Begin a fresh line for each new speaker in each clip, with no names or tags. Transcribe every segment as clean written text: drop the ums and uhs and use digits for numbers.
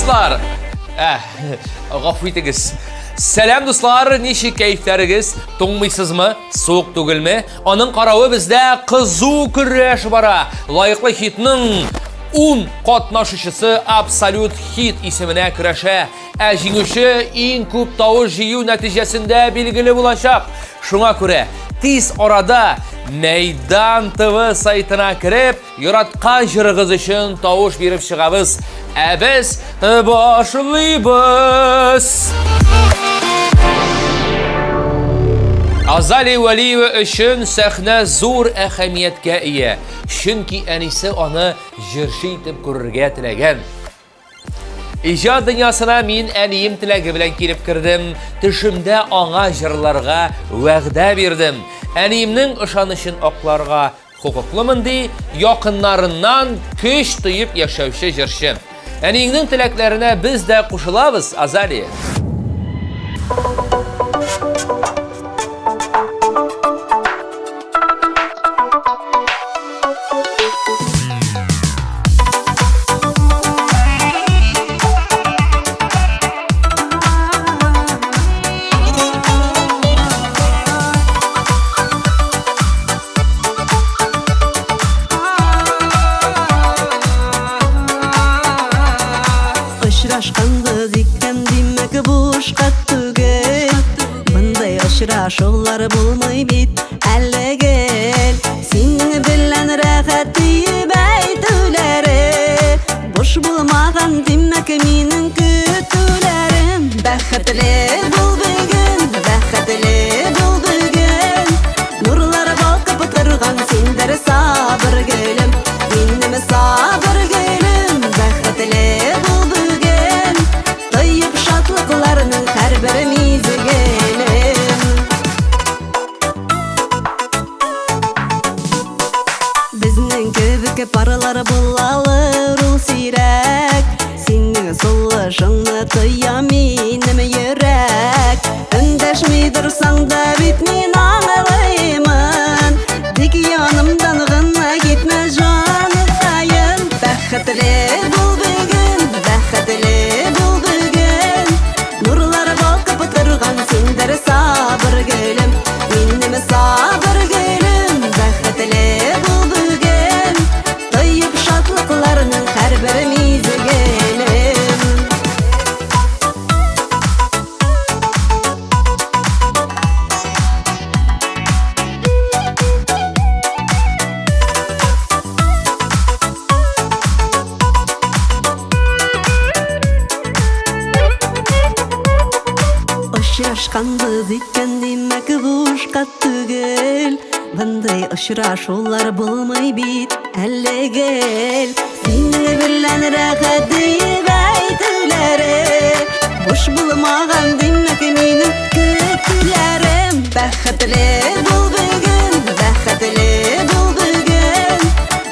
дуслар! Ә, гафу итегез. Сәлам дуслар, ничек кәефләрегез? Туңмыйсызмы? Суык түгелме? Аның каравы бездә кызу көрәш бара. Лаеклы хитның 10 катнашучысы абсолют хит исеменә көрәшә. Ә җиңүче иң күп тавыш җыю нәтиҗәсендә билгеле булачак. Шуңа күрә тиз арада Мәйдан ТВ сайтына кереп, яраткан җырыгыз өчен тавыш биреп чыгабыз. Ә без башлыйбыз. Азалия Вәлиева өчен сәхнә зур әһәмияткә ия, чөнки әнисе аны җырчы итеп күрергә теләгән. Иҗат дөньясына мин әнием теләге белән килеп кердем. Төшемдә аңа җырларга вәгъдә бирдем. Әниемнең ышанычын акларга хокуклымын, ди якыннарыннан көч тоеп яшәүче җырчы. Әниеңнең теләкләренә без дә кушылабыз, Азалия.
Очрашканбыз икән, димәк, бушка түгел. Мондый очрашулар булмый бит әле гел. Синең белән рәхәт диеп әйтүләре Буш булмаган, димәк, минем көтүләрем. Бәхетле бул бүген, бәхетле бул бүген. Нурлар балкып торган синдер сабыр гөлем. Минем сабыр гөлем, бәхетле бул бүген. Тоеп шатлыкларның һәрбер мизгелен. Безнең кебек парлар булалыр ул сирәк. Синең сулышыңны тоя минем йөрәк. Эндәшми торсаң да бит мин аңлыймын. Тик янымдан гына китмә, җаныкаем. Бәхетле бул бүген, бәхетле бул бүген. Нурлар балкып торган синдер сабыр гөлем. Минем сабыр гөлем, бәхетле бул бүген. Тоеп шатлыкларның һәрбер мизгелен. Очрашканбыз икән, димәк, бушка түгел. Мондый очрашулар булмый бит әле гел. Синең белән рәхәт диеп әйтүләре буш булмаган, димәк, минем көтүләрем. Бәхетле бул бүген, бәхетле бул бүген.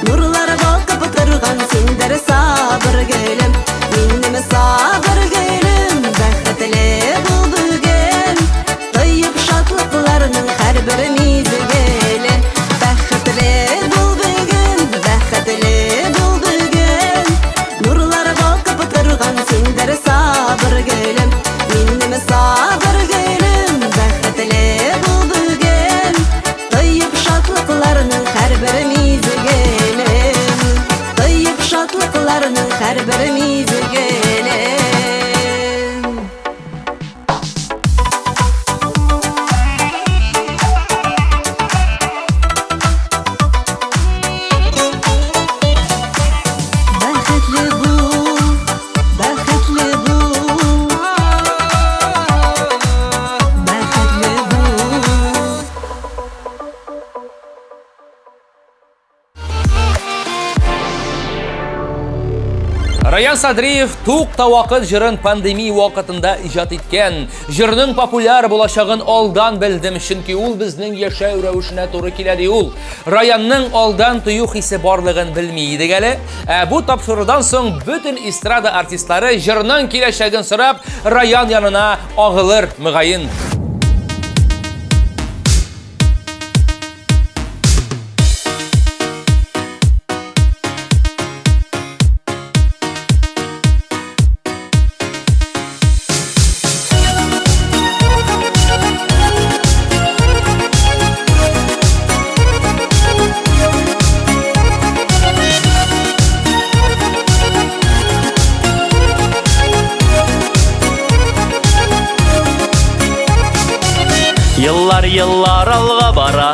Нурлар балкып торган синдер сабыр гөлем. Минем сабыр гөлем, бәхетле бул бүген. Тоеп шатлыкларның һәрбер мизгелен. Бәхетле бул бүген, бәхетле бул бүген. Нурлар балкып торган синдер сабыр гөлем. Минем сабыр гөлем, бәхетле бул бүген. Тоеп шатлыкларның һәрбер мизгелен. Тоеп шатлыкларның һәрбер мизгелен. Бәхетле бул, бәхетле бул, бәхетле бул.
Раян Садриев Тукта вакыт җырын пандемия вакытында иҗат иткән. Җырның популяр булачагын алдан белдем, чөнки ул безнең яшәү рәвешенә туры килә ди ул. Раянның алдан тою хисе барлыгын белми идек әле. Ә бу тапшырудан соң бөтен эстрада артистлары җырның киләчәген сорап Раян янына агылыр, мөгаен.
Еллар алга бара.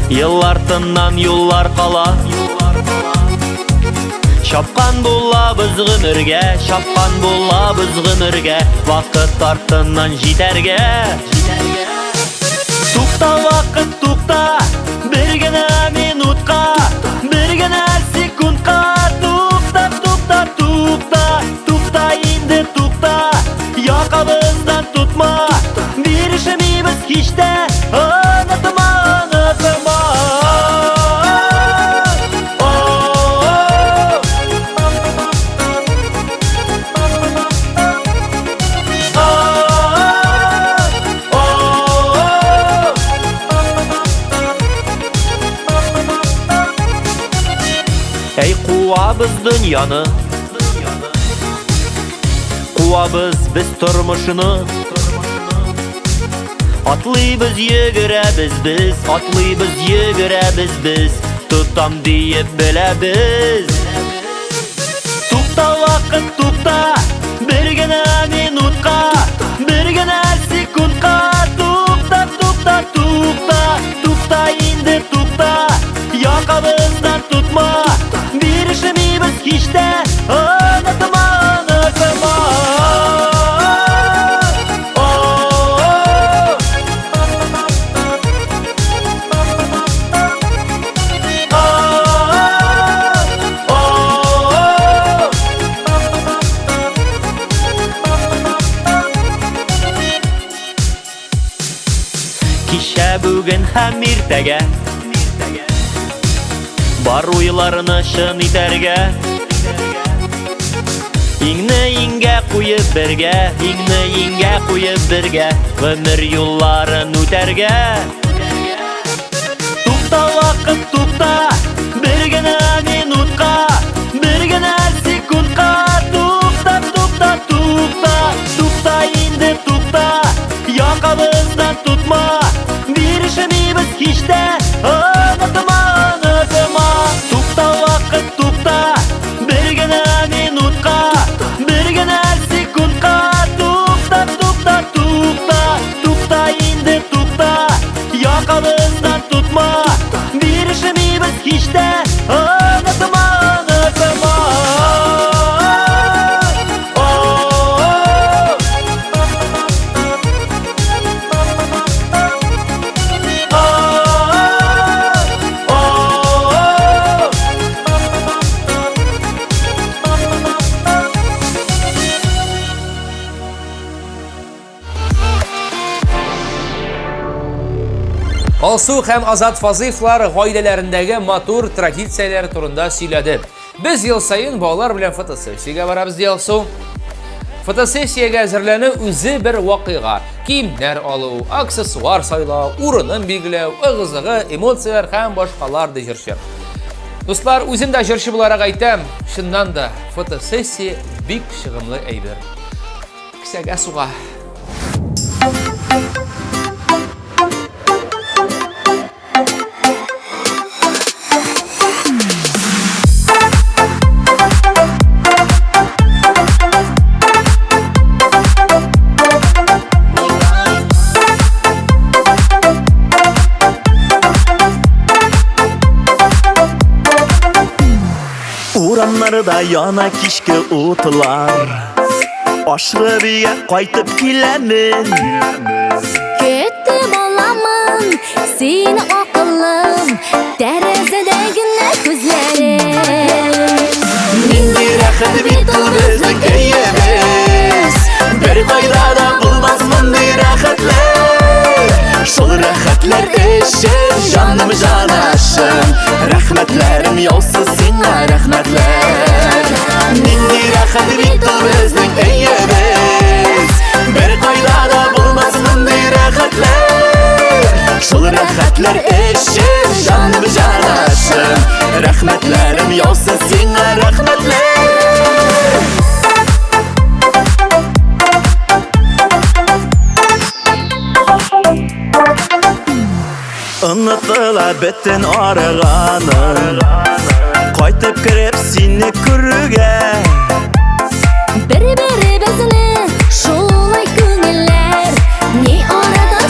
Ел артыннан юллар кала. Чапкан булабыз гомергә, чапкан булабыз гомергә, вакыт артыннан җитәргә. Тукта, вакыт, тукта, бер генә минутка, бер генә секундка. Тукта, тукта, тукта, тукта инде, тукта, якабыздан тотма, бирешмибез һич тә, онытма, онытма. Әй, куабыз дөньяны, Куабыз без тормышны. Атлыйбыз, йөгерәбез без, Атлыйбыз, йөгерәбез без, Тотам диеп беләбез. Тукта, вакыт, тукта, бер генә минутка, бер генә секундка. Тукта, тукта, тукта, тукта инде, тукта, якабыздан тотма, бирешмибез һич тә, онытма, онытма. Кичә, бүген һәм иртәгә Бар уйларны чын итәргә. Иңне иңгә куеп бергә, иңне иңгә куеп бергә, Гомер юлларын үтәргә. Тукта, вакыт, тукта, бер генә минутка, бер генә секундка. Тукта, тукта, тукта, тукта инде, тукта, якабыздан тотма, бирешмибез һич тә, онытма, онытма. Тукта, вакыт, тукта, бер генә минутка, бер генә секундка. Тукта, тукта, тукта, тукта инде, тукта, якабыздан тотма, бирешмибез һич тә, онытма, онытма.
Алсу һәм Азат Фазыевлар гаиләләрендәге матур традицияләр турында сөйләде. Без ел саен балалар белән фотосессиягә барабыз, ди Алсу. Фотосессиягә әзерләнү үзе бер вакыйга. Киемнәр алу, аксессуар сайлау, урынын билгеләү, ыгы-зыгы, эмоцияләр һәм башкалар, ди җырчы. Дуслар, үзем дә җырчы буларак әйтәм, чыннан да фотосессия бик чыгымлы әйбер. Кесәгә суга.
Урамнарда яна кичке утлар. Ашыгып өйгә кайтып киләмен.
Көтеп аламын сине, акыллым, Тәрәзәдә генә күзләрең.
Нинди рәхәт бит ул безнең өебез. Бер кайда да булмас мондый рәхәтләр. Шул рәхәтләр өчен, җаным, җанашым, рәхмәтләрем яусын сиңа, рәхмәтләр. Нинди рәхәт бит ул безнең өебез. Бер кайда да булмас мондый рәхәтләр. Шул рәхәтләр өчен, җаным, җанашым, рәхмәтләрем яусын сиңа, рәхмәтләр. Онытыла бөтен арыганым Кайтып кереп сине күрүгә.
Бер-беребезне шулай күңелләр, Ни арада.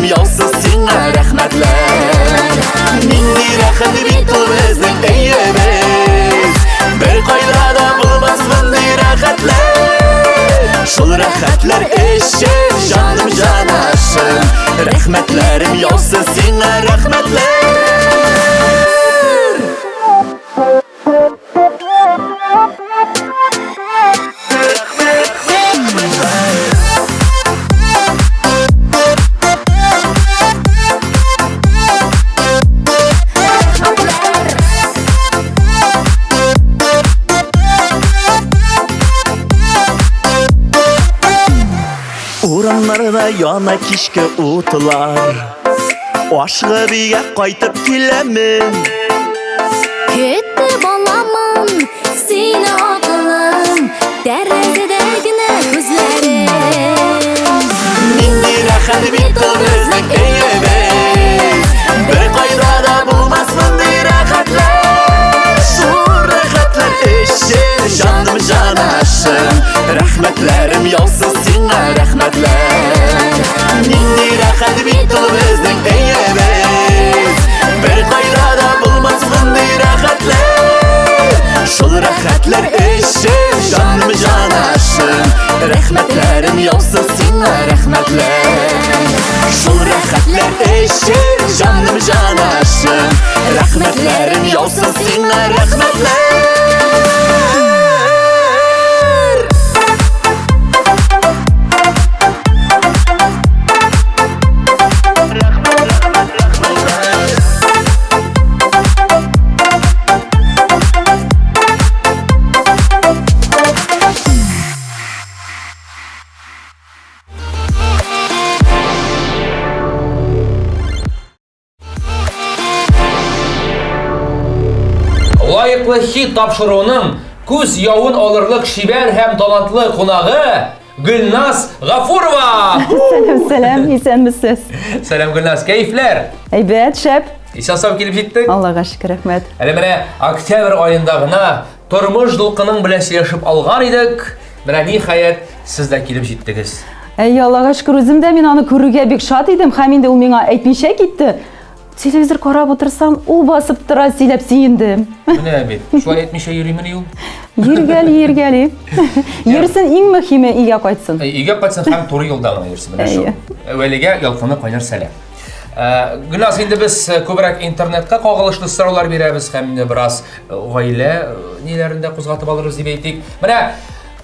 Рәхмәтләрем яусын сиңа, рәхмәтләр. Нинди рәхәт бит ул безнең өебез. Бер кайда да булмас мондый рәхәтләр. Шул рәхәтләр өчен җаным җанашым. Рәхмәтләрем яусын сиңа, рәхмәтләр. Урамнарда яна кичке утлар. Ашыгып өйгә кайтып киләмен.
Көтеп аламын сине акылым, тәрәзәдә генә күзләрең.
Нинди рәхәт бит ул безнең өебез. Бер кайда да булмас мондый рәхәтләр. Шул рәхәтләр өчен җаным җанашым. Рәхмәтләрем яусын сиңа, рәхмәтләр. Нинди рәхәт бит ул безнең өебез. Бер кайда да булмас мондый рәхәтләр. Шул рәхәтләр өчен җаным җанашым. Рәхмәтләрем яусын сиңа, рәхмәтләр. Шул рәхәтләр өчен җаным җанашым. Рәхмәтләрем яусын сиңа, рәхмәтләр.
Лаеклы хит тапшыруының күз явын алырлык чибәр һәм талантлы кунагы Гөлназ Гафурова!
Сәлам, сәлам, исәнмесез.
Сәлам, Гөлназ, кәефләр?
Әйбәт, шәп.
Исән сау килеп җиттек.
Аллага шөкер, рәхмәт.
Әле менә октябрь аенда гына тормыш дулкының белән сөйләшеп алган идек. Менә ниһаять сез дә килеп җиттегез.
Әйе, Аллага шөкер, үзем дә мин аны күрергә бик шат идем, һәм инде ул миңа әйтмичә китте. Телевизор карап утырсам, ул басып тора, сөйләп сөендем.
Менә бит, шулай әйтмичә йөримени ул?
Йөргәли, йөргәли. Йөрсен, иң мөһиме өйгә кайтсын.
Өйгә кайтсын һәм туры юлда гына йөрсен. Менә шул. Вәлигә ялкынлы кайнар сәлам. Гөлназ, инде без күбрәк интернетка кагылышлы сораулар бирәбез һәм инде бераз гаилә ниләрен дә кузгатып алырбыз дип әйтик. Менә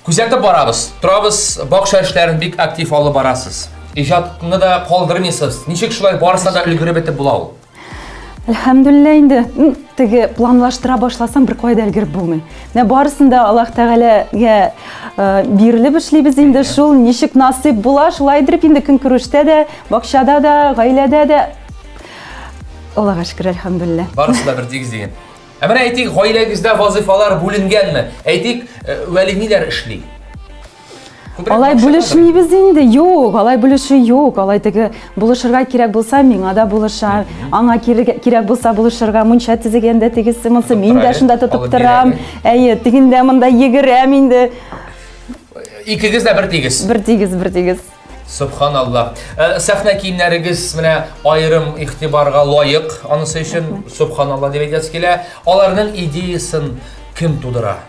күзәтеп барабыз, торабыз, бакча эшләрен бик актив алып барасыз. Иҗатны да калдырмыйсыз. Ничек шулай барысына да өлгереп бетеп була ул?
Әлхәмдүлилләһ инде, теге планлаштыра башласаң, бер кая да өлгереп булмый. Менә барысын да Аллаһ Тәгаләгә э, бирелеп эшлибез инде шул, ничек насыйп була, шулай итеп инде көнкүрештә дә, бакчада да, гаиләдә дә. Аллаһка шөкер, әлхәмдүлилләһ.
Барысы да бер тигез диген. Ә менә әйтик, гаиләгездә вазыйфалар бүленгәнме? Әйтик, э, Вәли ниләр эшли?
Алай бүлешмибез инде, юк, алай бүлешү юк. Алай теге булышырга кирәк булса, миңа да булыша. Аңа кирәк булса булышырга, мунча төзегәндә тегесе монсы, мин дә шунда тотып торам. Әйе, тегендә монда йөгерәм инде.
Икегез дә бер тигез.
Бер тигез, бер тигез.
Субханалла. Э, сәхнә киемнәрегез менә аерым игътибарга лаек. Анысы өчен субханалла дип әйтәсе килә. Аларның идеясын кем тудыра?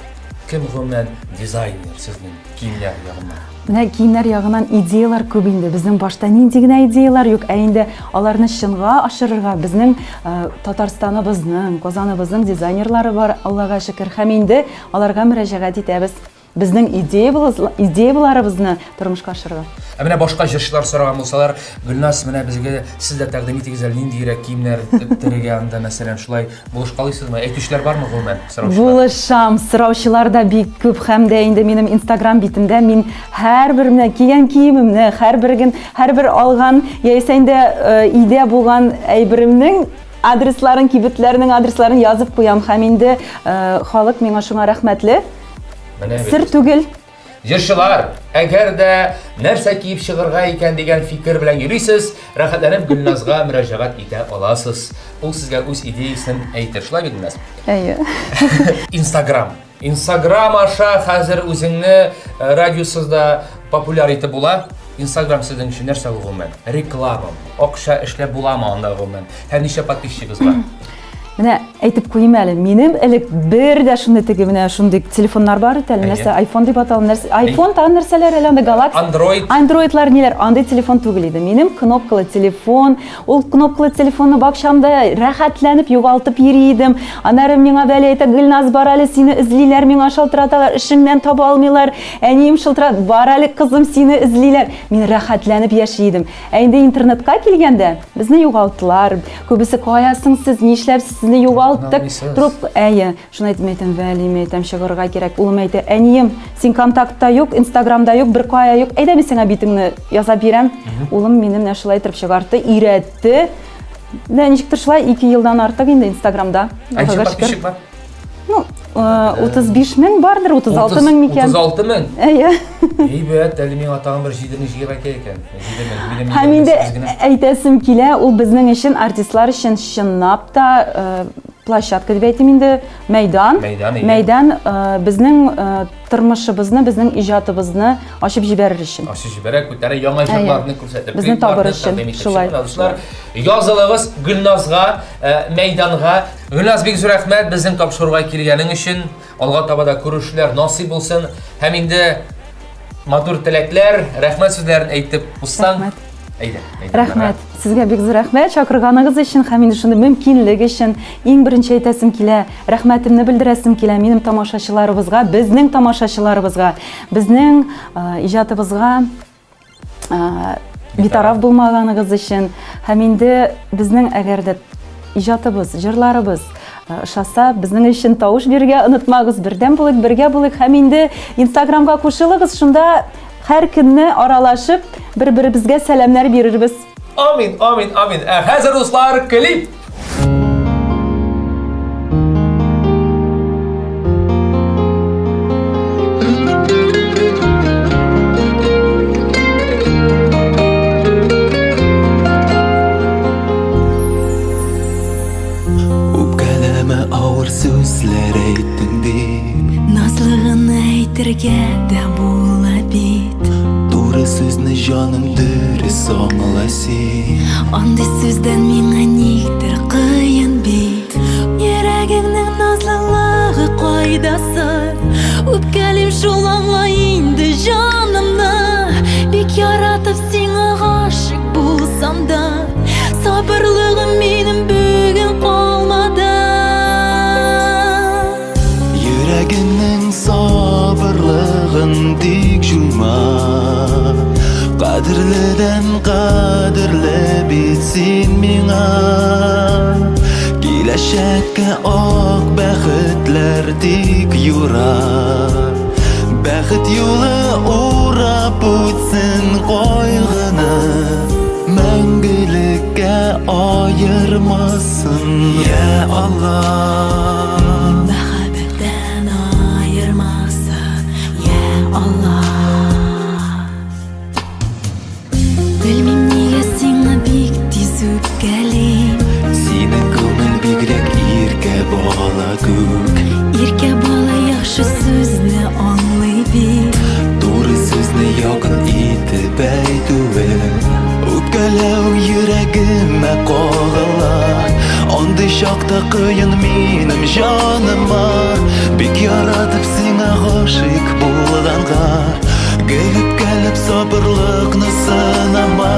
Кем гомумән дизайнер сезнең киемнәр ягыннан?
Менә киемнәр ягыннан идеялар күп инде. Безнең башта нинди генә идеялар юк, ә инде аларны чынга ашырырга безнең э, Татарстаныбызның, Казаныбызның дизайнерлары бар, Аллага шөкер. Һәм инде аларга мөрәҗәгать итәбез. Безнең идеяларыбызны тормышка ашырырга.
Ә менә башка җырчылар сораган булсалар, Гөлназ, менә безгә сез дә тәкъдим итегез әле ниндиерәк киемнәр тегәргә анда, мәсәлән, шулай булышкалыйсызмы? Әйтүчеләр бармы гомумән,
сораучылар? Булышам, сораучылар да бик күп һәм дә инде минем Инстаграм битемдә мин һәрбер менә кигән киемемне, һәрбер һәрбер алган яисә инде э, өйдә булган әйберемнең адресларын, кибетләрнең адресларын язып куям һәм инде э, халык миңа шуңа рәхмәтле. Сер түгел.
Җырчылар, әгәр дә нәрсә киеп чыгырга икән дигән фикер белән йөрисез, рәхәтләнеп Гөлназга мөрәҗәгать итә аласыз. Ул сезгә үз идеясен әйтер. Шулай бит, Гөлназ?
Әйе.
Инстаграм. Инстаграм аша хәзер үзеңне э, радиосыз да популяр итеп була. Инстаграм сезнең өчен нәрсә ул гомумән? Реклама, акча эшләп буламы анда гомумән? Һәм ничә подписчигыз бар?
Менә әйтеп куйыйм әле, минем элек бер дә шундый теге менә шундый телефоннар бар иде әле, нәрсә iPhone дип атала, нәрсә iPhone тагын нәрсәләр әле анда Galaxy.
Android.
Androidлар ниләр, андый телефон түгел иде. Минем кнопкалы телефон, ул кнопкалы телефонны бакчамда рәхәтләнеп югалтып йөри идем. Аннары миңа Вәли әйтә, Гөлназ, бар әле, сине эзлиләр, миңа шалтыраталар, эшеңнән таба алмыйлар. Әнием шылтырат, бар әле, кызым, сине эзлиләр. Мин рәхәтләнеп яши идем. Ә инде интернетка килгәндә, безне югалттылар. Күбесе кая соң сез, нишләп сезне югалттык? Труп, әйе. Шуны әйтеп әйтәм, Вәли, мин әйтәм, чыгарга кирәк. Улым әйтә, әнием, син контактта юк, инстаграмда юк, бер кая юк. Әйдә, мин сиңа битеңне ясап бирәм. Улым мине менә шулай итеп чыгартты, өйрәтте. Менә ничектер шулай 2 елдан артык инде инстаграмда.
Ә ничә подписчик бар?
Ну, 35 мең бардыр, 36 мең микән?
36 мең?
Әйе.
Әйбәт, әле миңа тагын бер 7 мең җыярга кирәк икән. 7 мең, минем
Һәм инде әйтәсем килә, ул безнең өчен, артистлар өчен чынлап та площадка дип әйтим инде, мәйдан.
Мәйдан, әйе.
Мәйдан безнең тормышыбызны, безнең иҗатыбызны ачып җибәрер өчен.
Ачып җибәрә, күтәрә, яңа җырларны күрсәтеп,
Безне табыр өчен, шулай.
Язылыгыз Гөлназга, мәйданга. Гөлназ, бик зур рәхмәт безнең тапшыруга килгәнең өчен. Алга таба да күрешүләр насыйп булсын. Һәм инде матур теләкләр, рәхмәт сүзләрен әйтеп узсаң.
Рәхмәт.
Әйдә, әйдә.
Рәхмәт. Сезгә бик зур рәхмәт чакырганыгыз өчен һәм инде шундый мөмкинлек өчен. Иң беренче әйтәсем килә, рәхмәтемне белдерәсем килә минем тамашачыларыбызга, безнең тамашачыларыбызга, безнең иҗатыбызга битараф булмаганыгыз өчен һәм инде безнең әгәр дә иҗатыбыз, җырларыбыз ошаса, безнең өчен тавыш бирергә онытмагыз. Бердәм булыйк, бергә булыйк һәм инде Инстаграмга кушылыгыз, шунда һәр көнне аралашып, бер-беребезгә сәламнәр бирербез.
Амин, амин, амин. Ә хәзер, дуслар, клип!
Үпкәләмә авыр сүзләр әйттең дип.
Назлы гына әйтергә дә була бит.
Туры сүзне җаным дөрес аңла син.
Андый сүздән миңа никтер кыен бит. Йөрәгеңнең назлылыгы кайда соң? Үпкәлим шул аңла инде җанымны. Бик яратып сиңа гашыйк булсам да, сабырлыгым минем бүген калмады.
Йөрәгеңнең сабырлыгын тик җуйма. Кадерледән кадерле бит син миңа. Киләчәккә ак бәхетләр тик юра. Бәхет юлы урап үтсен кайгыны. Мәңгелеккә аермасын, я Алла.
Мәхәббәттән аермасын, я Алла. Белмим нигә сиңа бик тиз үпкәлим.
Синең күңел бигрәк иркә бала күк.
Иркә бала яхшы сүзне аңлый бит.
Туры сүзне якын итеп әйтүе. Үпкәләү йөрәгемә кагыла. Андый чакта кыен минем җаныма. Бик яратып сиңа гашыйк булганга. Гел үпкәләп сабырлыкны сынама.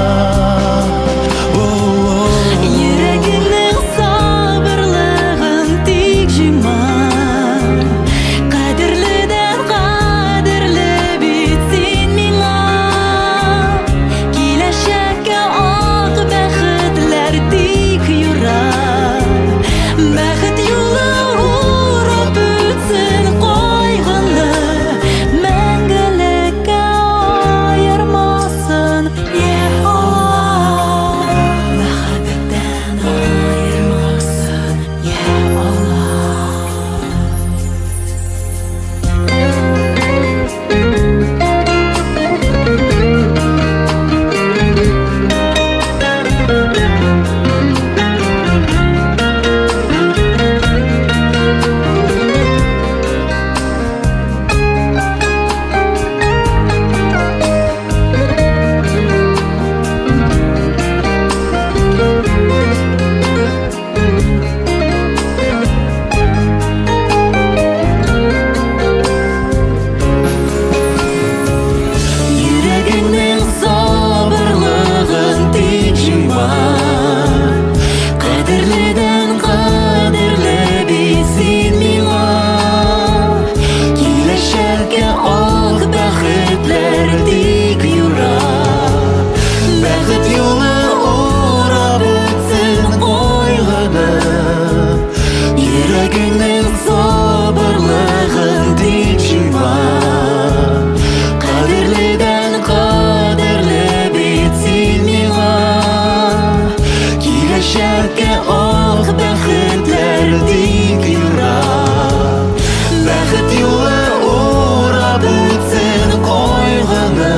Йөрәгеңнең сабырлыгын тик җыйма. Кадерледән кадерле бит син миңа. Киләчәккә ак бәхетләр тик юра. Бәхет юлы урап үтсен кайгыны. Мәңгелеккә аермасын, я Алла. Кадерледән кадерле бит син миңа. Киләчәккә ак бәхетләр тик юра. Бәхет юлы урап үтсен кайгыны. Йөрәгеңнең сабырлыгын тик җыйма. Кадерледән кадерле бит син миңа. Киләчәккә ак бәхетләр тик юра. Бәхет юлы урап үтсен кайгыны.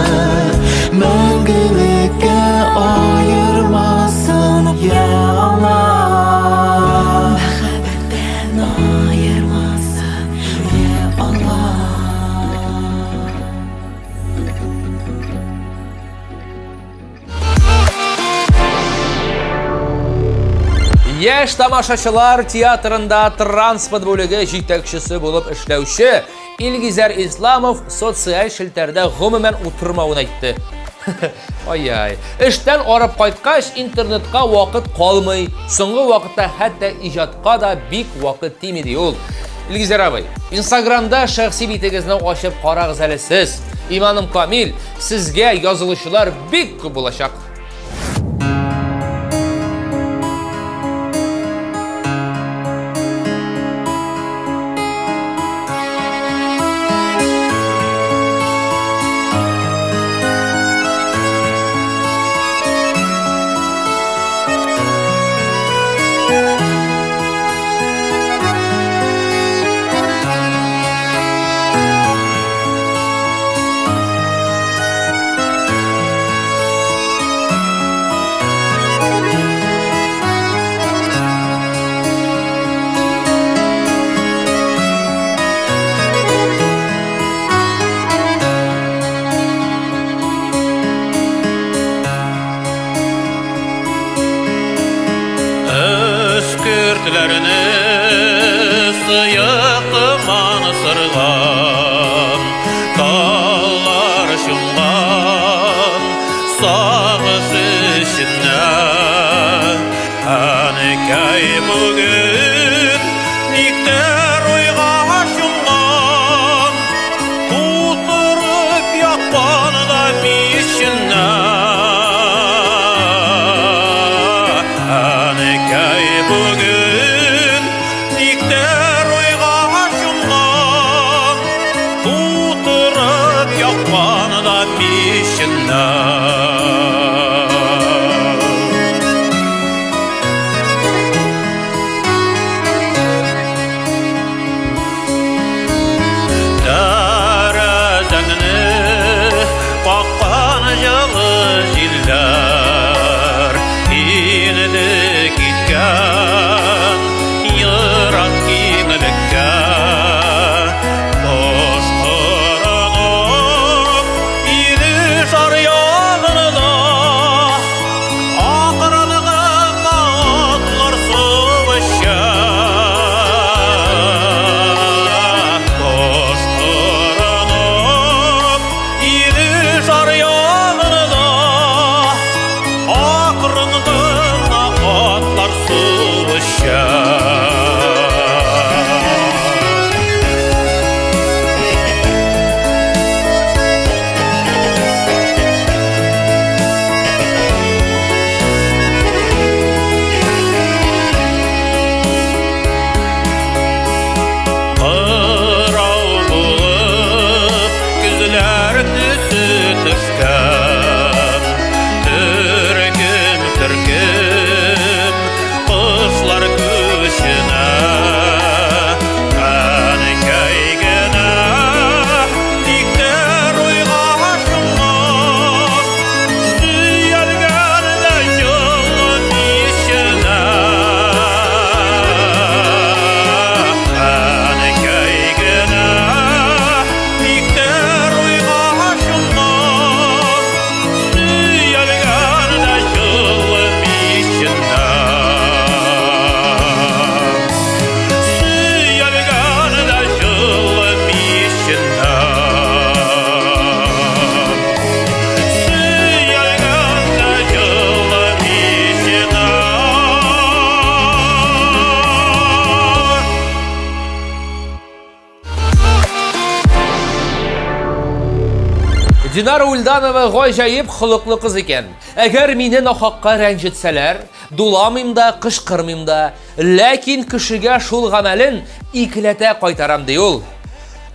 Мәңгелеккә аермасын, я Аллаһ. Мәхәббәттән аермасын, я Аллаһ.
Яшь тамашачылар театрында транспорт бүлеге җитәкчесе булып эшләүче Илгизәр Исламов социаль челтәрдә гомумән утырмавын әйтте. Ай-яй. Эштән арып кайткач, интернетка вакыт калмый. Соңгы вакытта хәтта иҗатка да бик вакыт тими ди ул. Илгизәр абый, Инстаграмда шәхси битегезне ачып карагыз әле сез. Иманым камил, сезгә язылучылар бик күп булачак.
Өскөртләрне сыек томан сырган, Таллар чумган сагыш эчендә. Әнекәй бүген никтер уйга чумган, Тутырып яккан да миченә. Әнекәй бүген никтер уйга чумган, Тутырып яккан да миченә. Тәрәзәңне каккан җылы җилләр инде киткән.
Динара Ульданова гаҗәеп холыклы кыз икән. Әгәр мине нахакка рәнҗетсәләр, дуламыйм да, кычкырмыйм да, ләкин кешегә шул гамәлен икеләтә кайтарам, ди ул.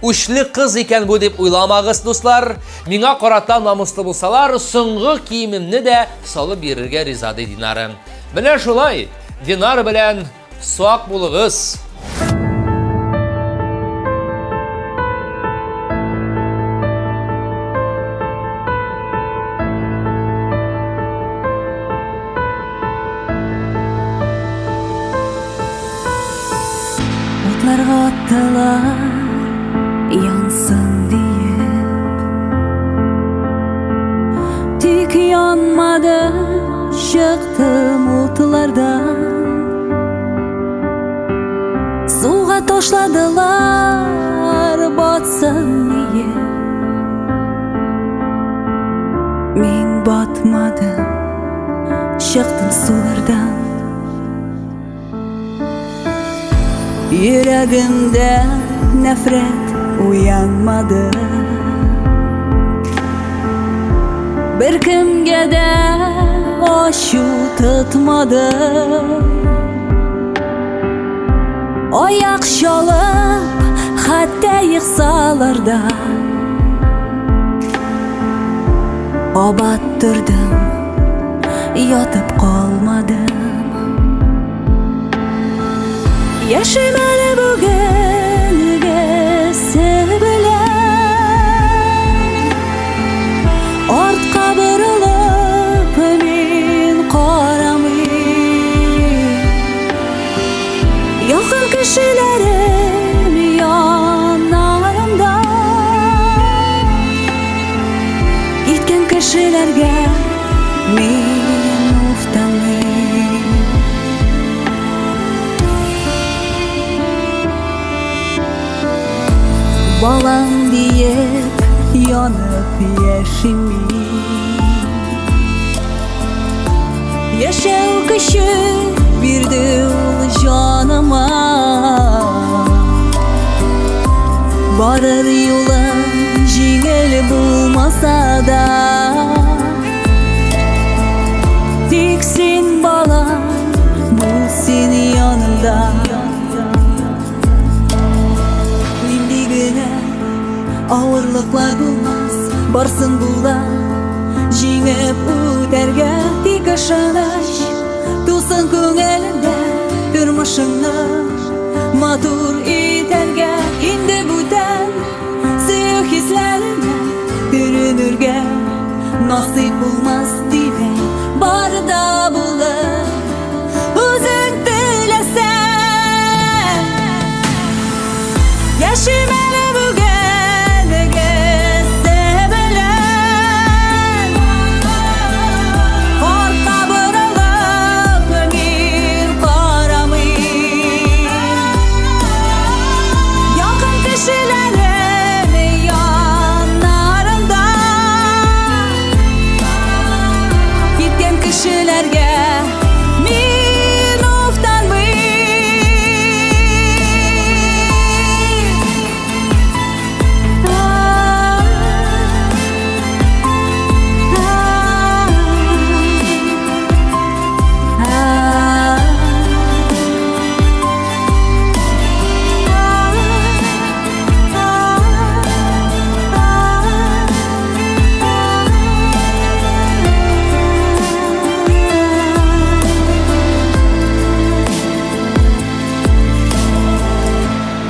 Үчле кыз икән бу дип уйламагыз, дуслар. Миңа карата намуслы булсалар, соңгы киемемне дә салып бирергә риза, ди Динара. Менә шулай, Динара белән Сак булыгыз!
Утларга аттылар, янсын диеп. Тик янмады, чыктым утлардан. Суга ташладылар, батсын диеп. Мин батмадым, чыктым сулардан. Йөрәгемдә нәфрәт уянмады. Беркемгә дә ачу тотмады. Аяк чалып, хәтта ексалар да. Кабат тордым, ятып калмадым. Яшим әле бүгенгесе белән. Артка борылып мин карамыйм. Якын кешеләрем яннарымда. Киткән кешеләргә мин уфтанмыйм. Балам диеп янып яшим мин. Яшәү көче бирде ул җаныма. Барыр юлым җиңел булмаса да. Тик син, балам, бул син янымда. Нинди генә авырлыклар булмас, барсын була җиңеп үтәргә. Тик ышаныч тусын күңелеңдә, тормышыңны матур итәргә. Инде бүтән сөю хисләренә төренергә насыйп булмас димә, бар да булыр үзең теләсәң. Яшим әле бүгенгесе белән. Артка борылып мин карамыйм. Якын кешеләрем яннарымда. Киткән кешеләргә мин уфтанмыйм.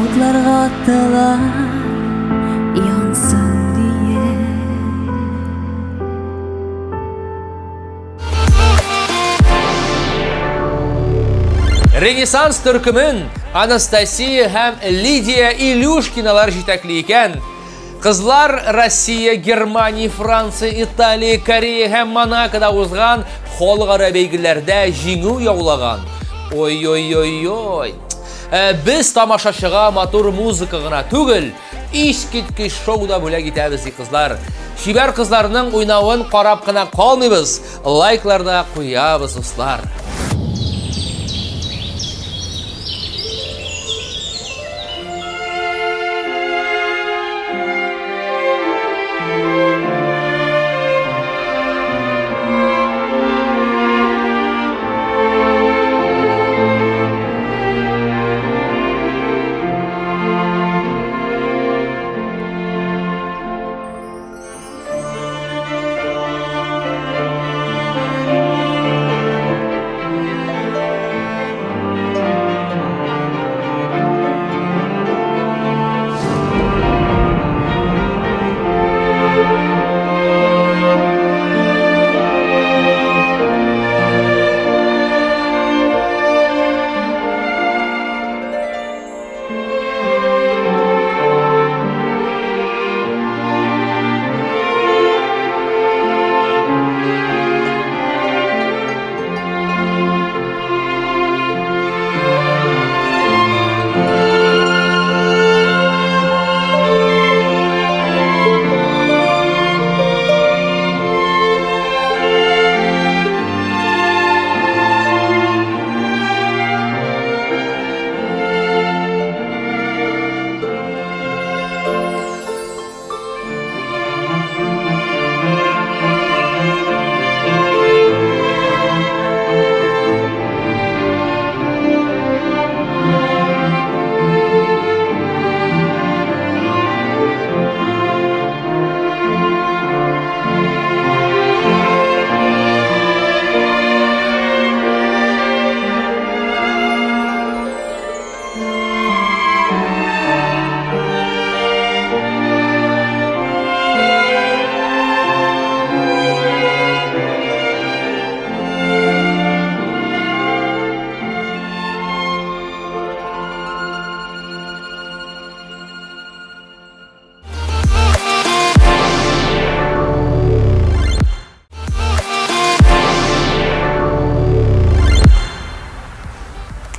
Утларга аттылар, янсын диеп.
Ренессанс төркемен Анастасия һәм Лидия Илюшкиналар җитәкли икән. Кызлар Россия, Германия, Франция, Италия, Корея һәм Монакода узган халыкара бәйгеләрдә җиңү яулаган. Ой-ой-ой-ой. Э, без тамашачыга матур музыка гына түгел, искиткеч шоу да бүләк итәбез, ди кызлар. Чибәр кызларның уйнавын карап кына калмыйбыз, лайклар да куябыз, дуслар.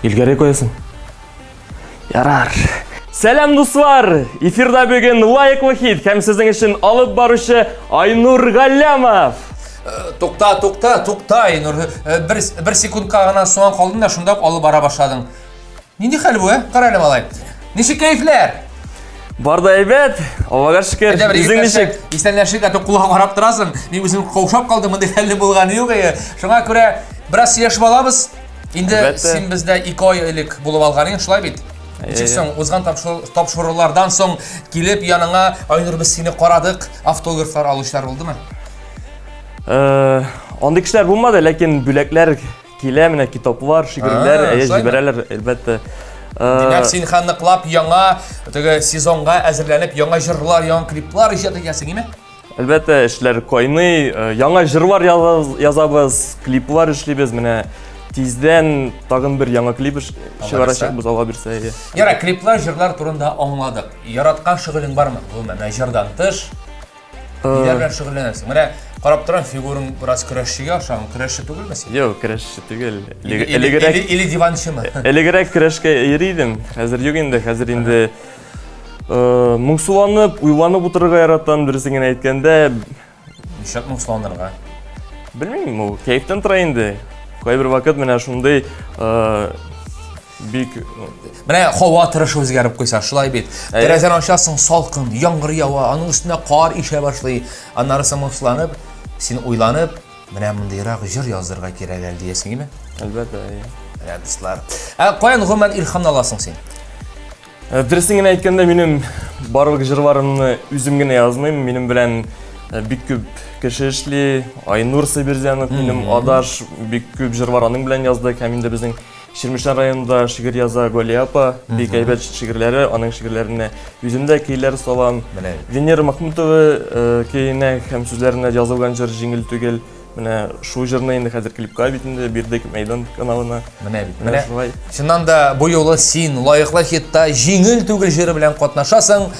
Илгәрәй куясың. Ярар. Сәлам, дуслар! Эфирда бүген лайыклы хит һәм сезнең өчен алып баручы Айнур Галлямов.
Тукта, тукта, тукта, Айнур. Бер, бер секундка гына соңа калдың да шунда ук алып бара башладың. Нинди хәл бу, ә? Кара әле, малай. Ничек кәефләр?
Бар да әйбәт, Аллага шөкер.
Әйдә бер
Үзең ничек?
Исәнләшик, ә то кулга карап торасың. Мин үзем каушап калдым, мондый хәлнең булганы юк. Әйе. Шуңа күрә бераз сөйләшеп алабыз. Инде
Әлбәттә.
син бездә 2 ай элек булып алган идең, шулай бит? Ничек соң, узган тапшырулардан соң килеп яныңа, Айнур, без сине карадык, автографлар алучылар булдымы?
Андый кешеләр булмады, ләкин бүләкләр килә, менә китаплар, шигырьләр, әйе, җибәрәләр, әлбәттә.
Димәк, син һәм ныклап яңа теге сезонга әзерләнеп, яңа җырлар, яңа клиплар иҗат итәсең, име?
Әлбәттә, эшләр кайный, яңа җырлар язабыз, клиплар эшлибез, менә тиздән тагын бер яңа клип чыгарачакбыз, Алла бирсә. Әйе.
Яра, клиплар, җырлар турында аңладык. Яраткан шөгылең бармы? Гомумән, менә җырдан тыш ниләр белән шөгыльләнәсең? Менә карап торам, фигураң бераз көрәшчегә охшаган. Көрәшче түгелме син?
Юк, көрәшче түгел. Элегрәк
или диванчымы?
Элегрәк көрәшкә йөри идем. Хәзер юк инде, хәзер инде моңсуланып, уйланып утырырга яратам, дөресен генә әйткәндә.
Нишләп моңсуланырга?
Белмим, ул кәефтән тора инде. Кайбер вакыт менә шундый бик
Менә һава торышы үзгәреп куйса, шулай бит. Тәрәзәне ачасың, салкын, яңгыр ява, аның өстенә кар ишә башлый. Аннары соң моңсуланып, син уйланып, менә мондыйрак җыр яздырырга кирәк әле диясең, име?
Әлбәттә, әйе.
Менә дуслар. Ә каян гомумән илһам аласың син?
Дөресен генә әйткәндә, минем барлык җырларымны үзем генә язмыйм. Минем белән бик күп кеше эшли. Айнур Сабирзянов минем адаш, бик күп җырлар аның белән яздык. Һәм инде безнең Чирмешән районында шигырь яза Галия апа, бик әйбәт шигырьләре, аның шигырьләренә үзем дә көйләр салам.
Менә.
Венера Махмутова көенә һәм сүзләренә язылган җыр җиңел түгел. Менә шул җырны инде хәзер клипка бит инде бирдек Мәйдан каналына.
Менә бит.
Менә шулай.
Чыннан да бу юлы син лаеклы хитта җиңел түгел җыры белән катнашасың.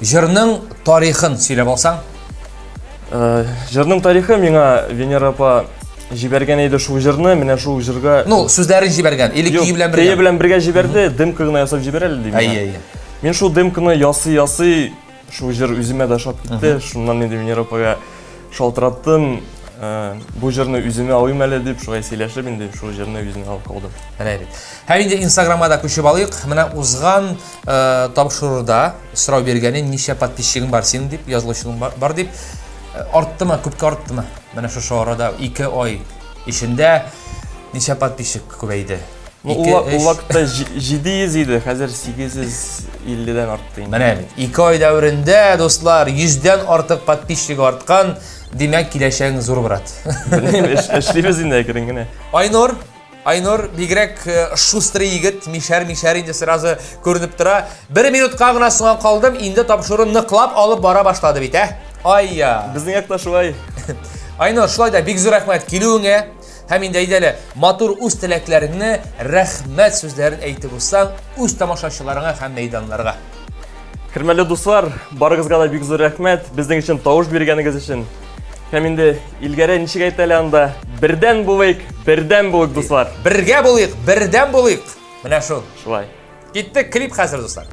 Җырның тарихын сөйләп алсаң.
Җырның тарихы миңа Венера апа җибәргән иде шул җырны, менә шул җырга.
Ну, сүзләрен җибәргән или көе белән бергә?
Көе белән бергә җибәрде, демка гына ясап җибәр әле ди.
Әйе, әйе.
Мин шул демканы ясый-ясый, шул җыр үземә дә ошап китте. Шуннан инде Венера апага шалтыраттым, бу җырны үземә алыйм әле дип, шулай сөйләшеп инде шул җырны үземә алып калдым.
Менә бит. Һәм инде Инстаграмга да күчеп алыйк. Менә узган тапшыруда сорау биргәнен ничә подписчигың бар синең дип, язылучың бар дип, арттымы, күпкә арттымы? Менә шушы арада 2 ай эчендә ничә подписчик күбәйде?
Ну, ул вакытта 700 иде, хәзер 850-дән артты инде.
Менә бит, 2 ай дәверендә, дуслар, 100-дән артык подписчик арткан, димәк, киләчәгең зур, брат.
Белмим, эшлибез инде әкрен генә.
Айнур, Айнур бигрәк шустрый егет, мишәр-мишәр инде сразу күренеп тора. Бер минутка гына соңа калдым, инде тапшыру ныклап алып бара башлады бит, ә? Айя.
Безнең якта шулай.
Айнур, шулай да бик зур рәхмәт килүеңә. Һәм инде әйдә әле, матур үз теләкләреңне, рәхмәт сүзләрен әйтеп узсаң, үз тамашачыларыңа һәм мәйданнарга.
Хөрмәтле дуслар, барыгызга да бик зур рәхмәт, безнең өчен тавыш биргәнегез өчен. Һәм инде Илгәрәй ничек әйтә әле анда? Бердән булыйк, бердәм булыйк, дуслар.
Бергә булыйк, бердәм булыйк. Менә шул.
Шулай.
Киттек, клип хәзер, дуслар.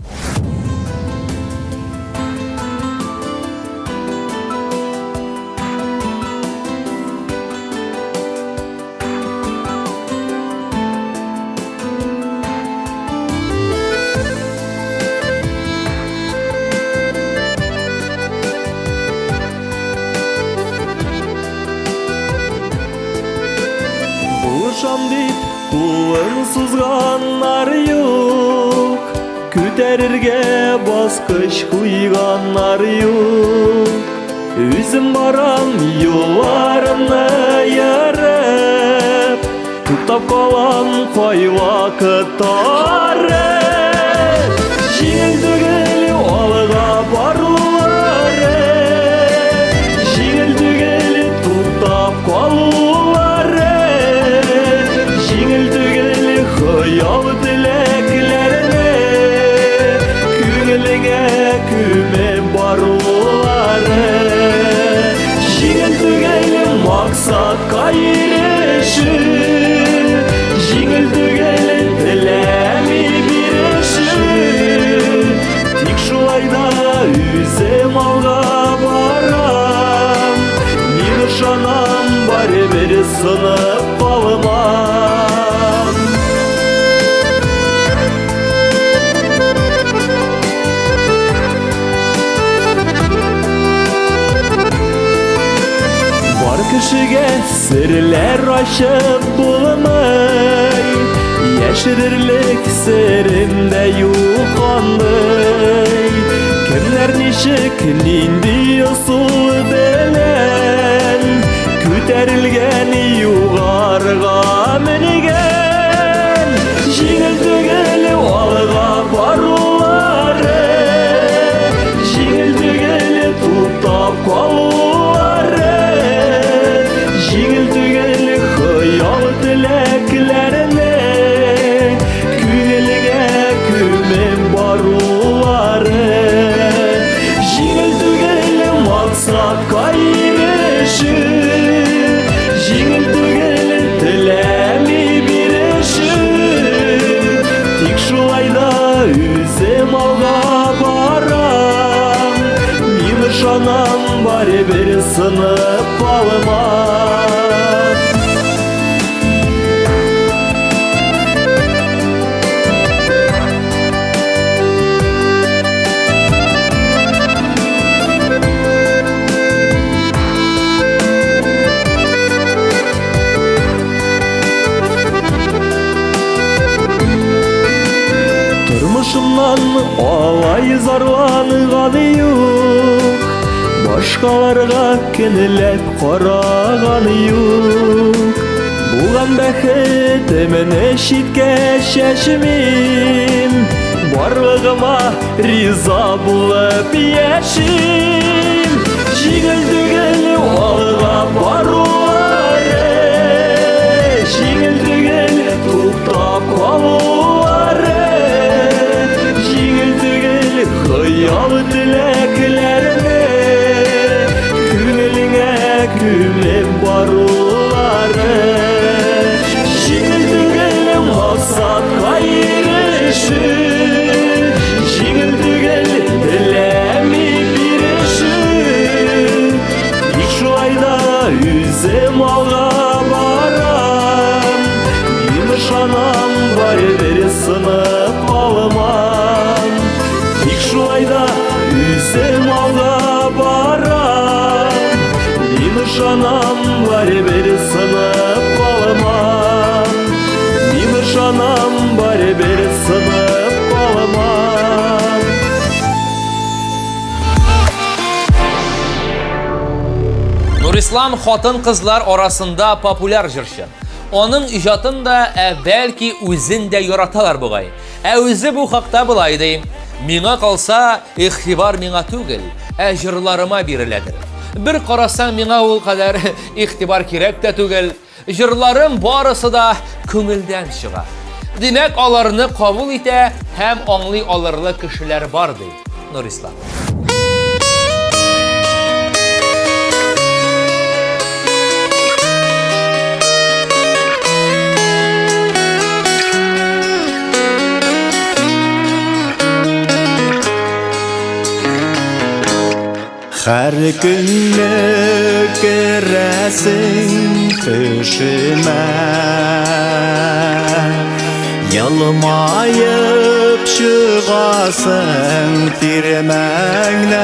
Булышам дип кулын сузганнар юк, күтәрергә баскыч куйганнар юк. Үзем барам юлларымны ярып, туктап калам кайвакыт арып. Җиңел түгел алга барулары, җиңел түгел туктап калулары, җиңел түгел хыял теләкләрне күңелеңә күмеп барулары. Җиңел түгел максатка ирешү, җиңел түгел теләк Кешегә серләр ачып булмый, Яшерерлек серем дә юк андый. Кемнәр ничек, нинди ысул белән Күтәрелгән югарыга менгән. Җиңел түгел алга барулары, Җиңел түгел туктап калулары, Җиңел түгел хыял теләкләрне Күңелгә күмеп барулары. Җиңел түгел максатка ирешү, Җиңел түгел теләми бирешү. Тик шулай да үзем алга барам, Мин ышанам, барыбер сынып калмам. Тормышымнан алай зарланган юк, Башкаларга көнләп караган юк. Булган бәхетемне читкә чәчмим, Барлыгыма риза булып яшим. Җиңел түгел алга барулары, Җиңел түгел туктап калулары, Җиңел түгел хыял теләкләрне Күңелеңә күмеп барулары. Җиңел түгел максатка ирешү, Җиңел түгел теләми бирешү. Тик шулай да үзем алга барам, Мин ышанам, барыбер сынып калмам. Тик шулай да үзем алга барам, Мин ышанам, барыбер сынып калмам. Мин ышанам, барыбер сынып калмам.
Нурислам хатын-кызлар арасында популяр җырчы. Аның иҗатын да, ә бәлки үзен дә яраталар бугай. Ә үзе бу хакта болай ди: Миңа калса, игътибар миңа түгел, ә җырларыма биреләдер. Бер карасаң, миңа ул кадәр игътибар кирәк тә түгел. Җырларым барысы да күңелдән чыга. Димәк, аларны кабул итә һәм аңлый алырлык кешеләр бар, ди Нурислам.
Һәр көнне керәсең төшемә, Елмаеп чыгасың тирмәңнән.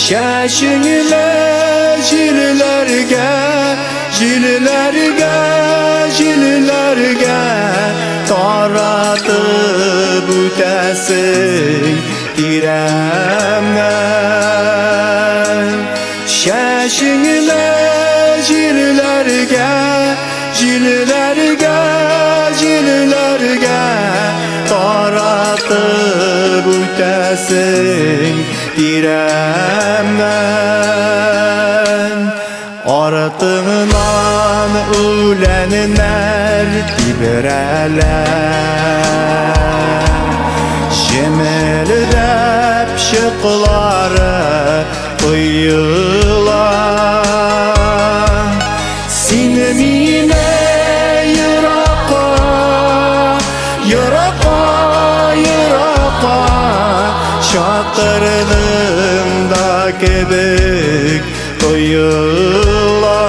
Чәчеңне җилләргә, җилләргә, җилләргә таратып үтәсең тирәмнән. Чәчеңне җилләргә, җилләргә, җилләргә таратып үтәсең тирәмнән. Артыңнан үләннәр тибрәлә, Җемелдәп чыклары коела. Син мине еракка, еракка, еракка чакырдың да кебек тоела.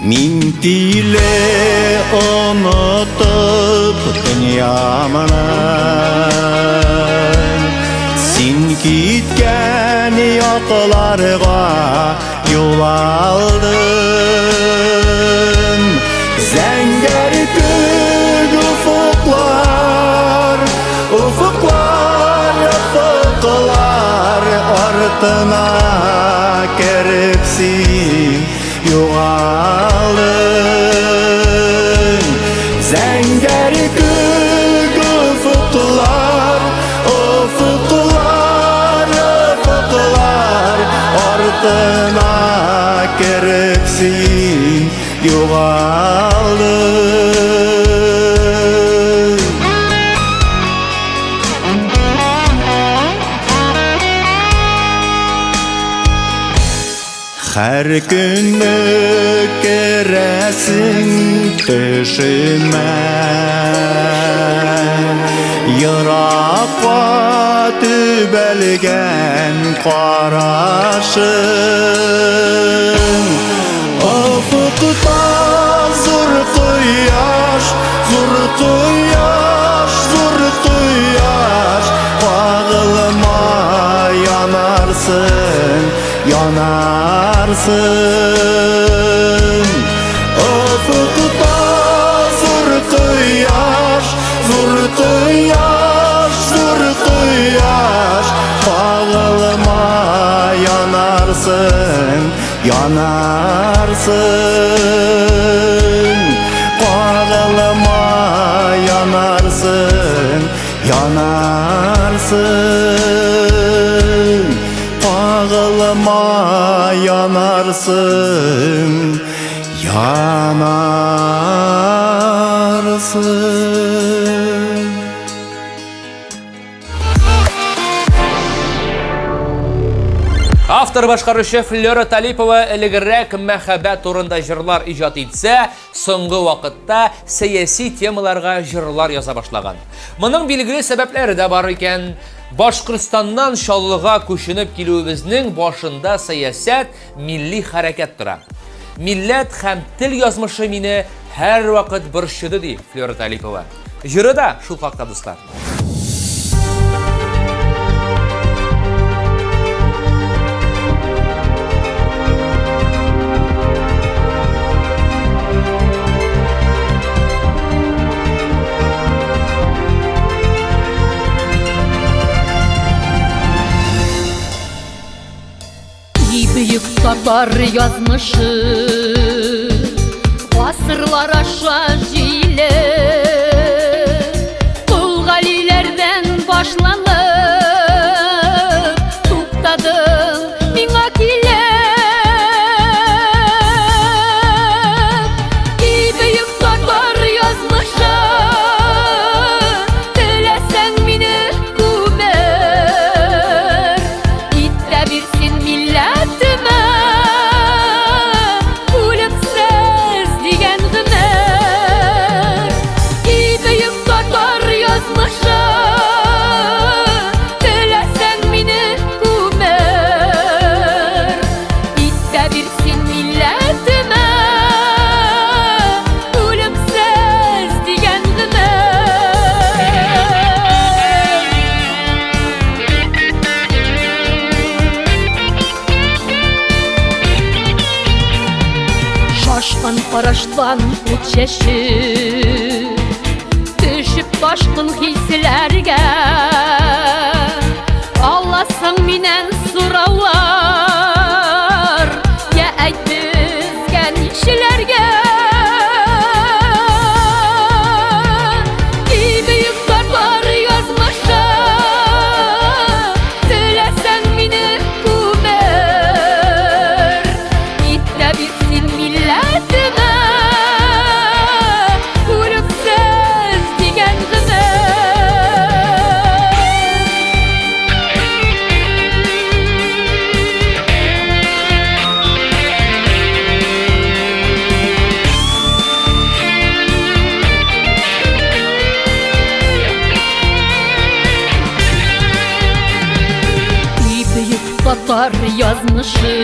Мин тиле онытып дөньямны. Син киткән якларга юл алдым. Зәңгәр күк офыклар, офыклар, офыклар артына кереп син югалдың. Зәңгәр күк офыклар, офыклар, офыклар артына кереп син югалдың. Һәр көнне керәсең төшемә. Еракка төбәлгән карашың. Офыкта зур кояш, зур кояш, зур кояш, кагылма янарсың, янарсың. Офыкта зур кояш, зур кояш, зур кояш, кагылма янарсың, янарсың. Кагылма янарсың, янарсың. Кагылма янарсың, янарсың.
Автор башкаручы Флера Талипова элегрәк мәхәббәт турында җырлар иҗат итсә, соңгы вакытта сәяси темаларга җырлар яза башлаган. Моның билгеле сәбәпләре дә бар икән. Башкортстаннан Чаллыга күченеп килүебезнең башында сәясәт, милли хәрәкәт тора. Милләт һәм тел язмышы мине һәрвакыт борчыды, ди Флера Талипова. Җыры да шул хакта, дуслар.
И бөек татар язмышы гасырлар аша җиле Кол Галиләрдән башланып туктадың миңа килеп. И бөек татар язмышы, теләсәң мине күмер, ит тә бир син милләтемә үлемсез дигән гомер. И бөек татар язмышы, теләсәң мине күмер, ит тә бир син милләтемә үлемсез дигән гомер. Шашкан караштан ут чәчеп, төшеп ташкын хисләргә, аласың миннән сораулар, я әйт безгә нишләргә? И бөек татар язмышы, теләсәң мине күмер, ит тә бир син милләтемә үлемсез дигән гомер. И бөек татар язмышы,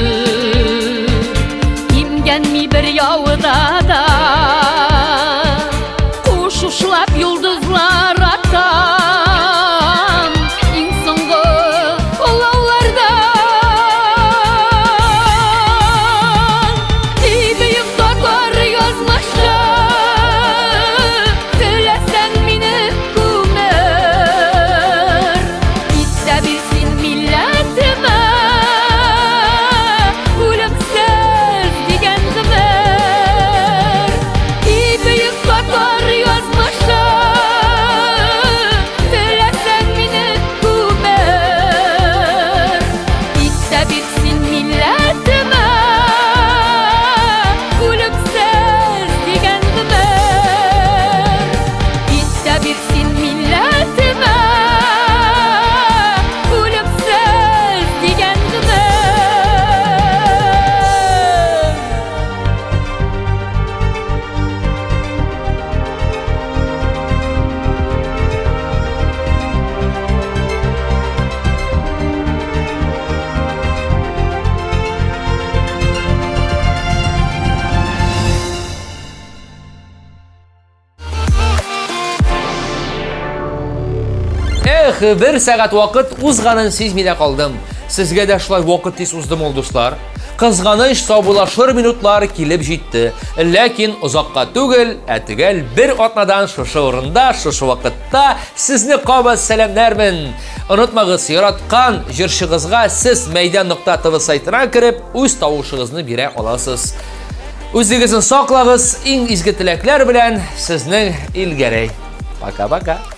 имгәнми бер яу тауда да Куш ушлап йолдызлар атам Иң соңгы олауларда И бөек татар язмышы Теләсәң мине күмер Итә бир син милләтемә Үлемсез дигән гомер И бөек татар язмышы Теләсәң мине күмер Итә бир син милләтемә Үлемсез дигән гомер Итә бир син милләтемә Үлемсез дигән гомер
Эх, бер сәгать вакыт узганын сизми дә калдым. Сезгә дә шулай вакыт тиз уздымы ул, дуслар? Кызганыч саубуллашыр минутлар килеп җитте. Ләкин озакка түгел, ә төгәл бер атнадан шушы урында, шушы вакытта сезне кабат сәламләрмен. Онытмагыз, яраткан җырчыгызга сез мәйдан.тв сайтына кереп, үз тавышыгызны бирә аласыз. Үзегезне саклагыз, иң изге теләкләр белән сезнең Илгәрәй. Пока-пока.